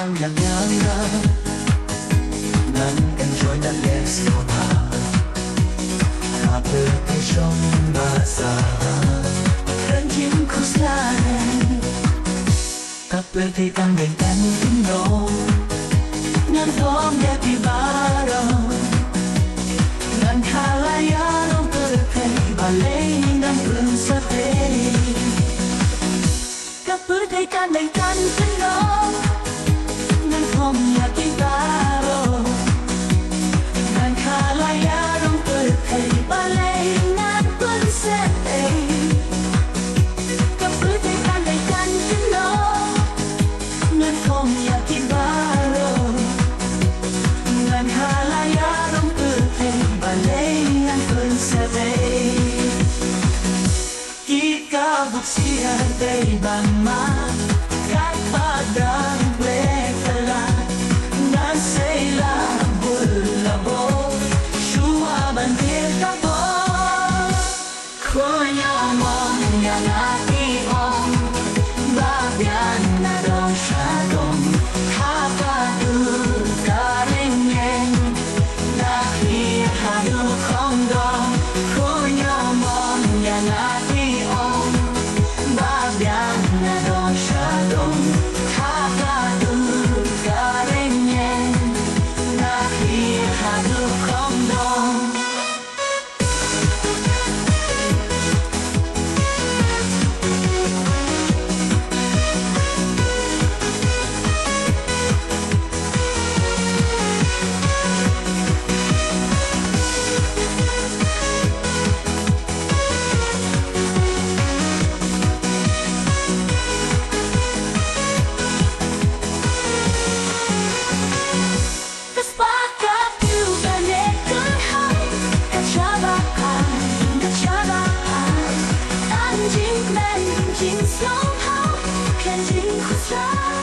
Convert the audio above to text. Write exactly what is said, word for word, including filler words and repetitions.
Yang yang na, ngan enjoy na leh sngewbha. Ka pyrthei shong ba sa, kren jingkhuslai. Ka pyrthei kam dei tang ïa ki nong, ngan ong ïa phi baroh. Ngan kha la ïa nong pyrthei, balei ngan pynsaphriang. Ka pyrthei kam dei tang ïa ki nong, ngan ong ïa phi baroh. Ngan kha la ïa nong pyrthei, balei ngan pynsaphriang. Ka pyrthei kam dei tang ïa ki nong, ngan ong ïa phi baroh. Ngan kha la ïa nong pyrthei, balei ngan pynsaphriang. Ki ka buk sia dei ban ma, kat ba dang ple kala. Ngan sei la bul la bo, shuwa ban dir ka bo. Khun ïa mon ïa nga i ong, ba biang na dong sha dong, ha ka dur ka rynïeng. Na khie haduh khongdong, khun ïa mon ïa nga i ong, ba biang na dong sha dong, ha ka dur ka rynïeng. Na khie haduh khongdong. Ka spah ka phew ka neh kynhai, ka shaba ai, ka shaba ai. Tang jingkmen jingsngewbha, khlem jingkhuslai.